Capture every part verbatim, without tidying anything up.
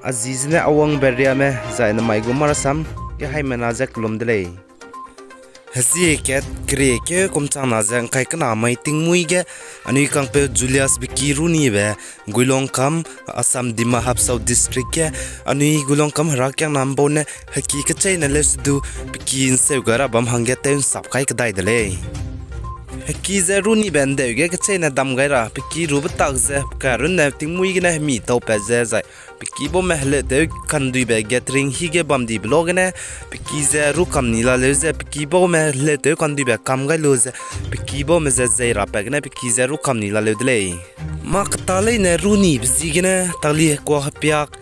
a zi zene Awangbe Riame, zai namai gu Marasam ge haimena ze kelum de lei. Hezie kat kerie keu kum changna ze ngkai kena mei tingmuî ge, anui kangpeu Julius Beki Runibe, Guilongkam, Assam Dima Hasao District ge, anui Guilongkam Herakiangna mbau ne heki kecheîne leuse du, peki nseu gai ra bam hangge tew nsap kai kedai de lei. Heki ze Runibe ndeu ge kecheîne dam gai ra, peki rube tak ze, peka runne tingmuî gene hemi taupat ze, zai peki baume heleutew kanduibe gathering hige bam dibe lo gene, peki ze ru kam ni laleu ze, peki baume heleutew kanduibe kam gai lu ze, peki baume ze zei rapat gene, peki ze ru kam ni laleu de lei. Mâ keta leine Runibe ziegene, tali hekua hepiak,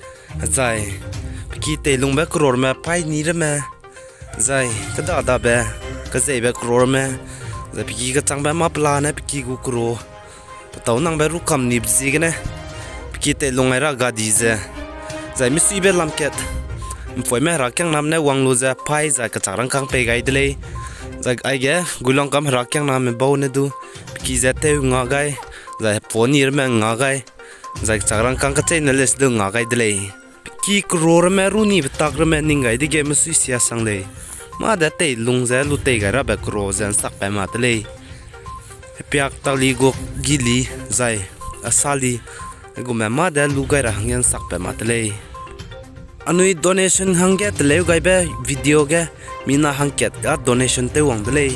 zai, peki teilungbe kerorme paî ni ramme, zai, kedadabe, kezeibe kerorme, zai peki kechangbe mâ pelane peki gu kero, petâu nangbe ru kam nibe ziegene, peki teilung ai ra gadi ze, zai misuibe lam kat, mpoime Herakiangname ne wang lu ze paî zai kechak rangkâng pei gai de lei, zai aige Guilongkam Herakiangname bau ne du, peki ze tew nga gai, zai hepuâ ni ramme nga gai, zai kechak rangkâng kecheîne leuse du nga gai de lei. Peki kero ramme Runibe tak ramme ning gai dege mesui sia sang lei. Mâ de teilung ze lu tei gai rabe kero ze nsakpat ma de lei. Hepiak tali gu gili zai asali, aigume mâ de lu gai ra hangge nsakpat ma de lei. Anui donation hangge teleu gaibe video ge mina hangkat ga donation tew wang de lei.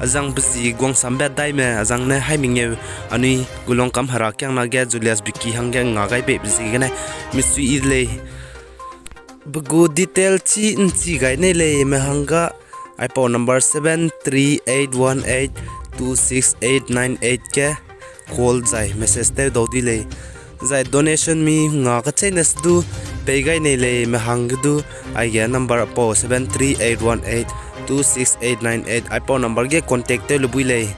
Azang pe zi guangsambe daime azang ne haimengeu anui Guilongkam Herakiangna ge Julius Beki hangge nga gai beibe ziegene misui yi de lei. Pe gu detail chi nchi gai nei lei me hangga aipau number seven three eight one eight two six eight nine eight ge call zai message tew dau di lei. Zai donation mi nga kecheîne se du pei gai nei lei me hangge du, aige number aipau seven three eight one eight two six eight nine eight aipau number ge contact tew le bui lei.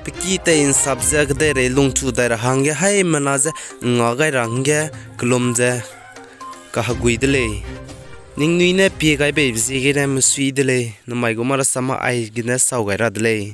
Peki tei nsap ze kedeirei lungchu dai ra hangge haimena ze nga gai ra hangge kelum ze kahegui de lei. Ningnui ne pie gai beibe ziegene mesui de lei, namai gu Marasam aigene sau gai ra de lei.